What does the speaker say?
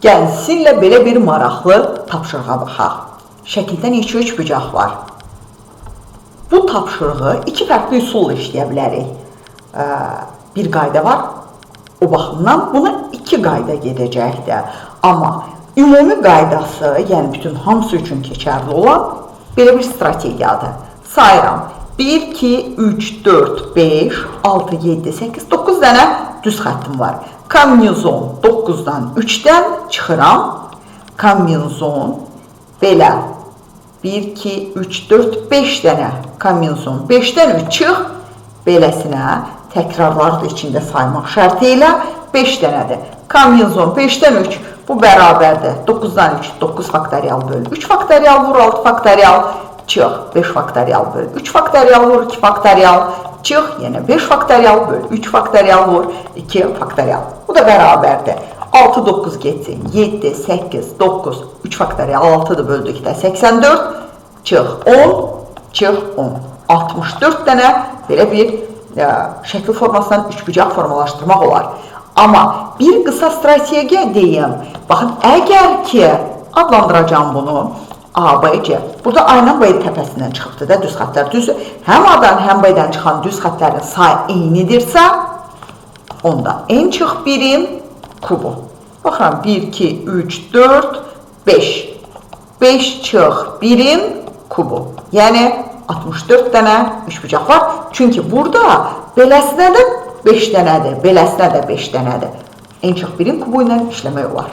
Gəlin sizinlə belə bir maraqlı tapşırığa baxaq. Şəkildə neçə üçbucaq var? Bu tapşırığı iki fərqli üsulla işləyə bilərik. Bir qayda var. O baxımdan buna iki qayda gedəcəkdir. Amma ümumi qaydası, yəni bütün hamısı üçün keçərli olan belə bir strategiyadır. Sayıram. 1, 2, 3, 4, 5, 6, 7, 8, 9 dənə düz xəttim var. Kombinezon 9-dan 3-dən çıxıram. Kombinezon belə 1, 2, 3, 4, 5 dənə kombinezon. 5-dən 3 çıx. Beləsinə təkrarları da içində saymaq şərti ilə 5 dənədir. Kombinezon 5-dən 3 bu bərabərdir. 9-dan 3 9 faktorial böl 3 faktorial vur 6 faktorial çıx 5 faktorial böl 3 faktorial vur 2 faktorial çıx yenə 5 faktorial böl 3 faktorial vur 2 faktorial. Bu da bərabərdir. 6 9 getsin. 7 8 9 3 faktorial 6-dır böldükdə 84 çıx 10 çıx 10. 64 dənə belə bir şəkil formasından üçbucaq formalaşdırmaq olar. Amma bir qısa strategiya deyim. Baxın, əgər ki adlandıracağam bunu A, B, C. Burada A ilə B təpəsindən çıxıbdır da düz xəttlər. Düzdür. Həm A-dan, həm B-dən çıxan düz xəttlərin sayı eynidirsə, onda n çıx 1-in kubu. Baxıram, 1, 2, 3, 4, 5. 5 çıx 1-in kubu. Yəni 64 dənə üçbucaq var. Çünki burada beləsinə də 5 dənədir, beləsinə də 5 dənədir. N çıx 1-in kubu ilə işləmək olar.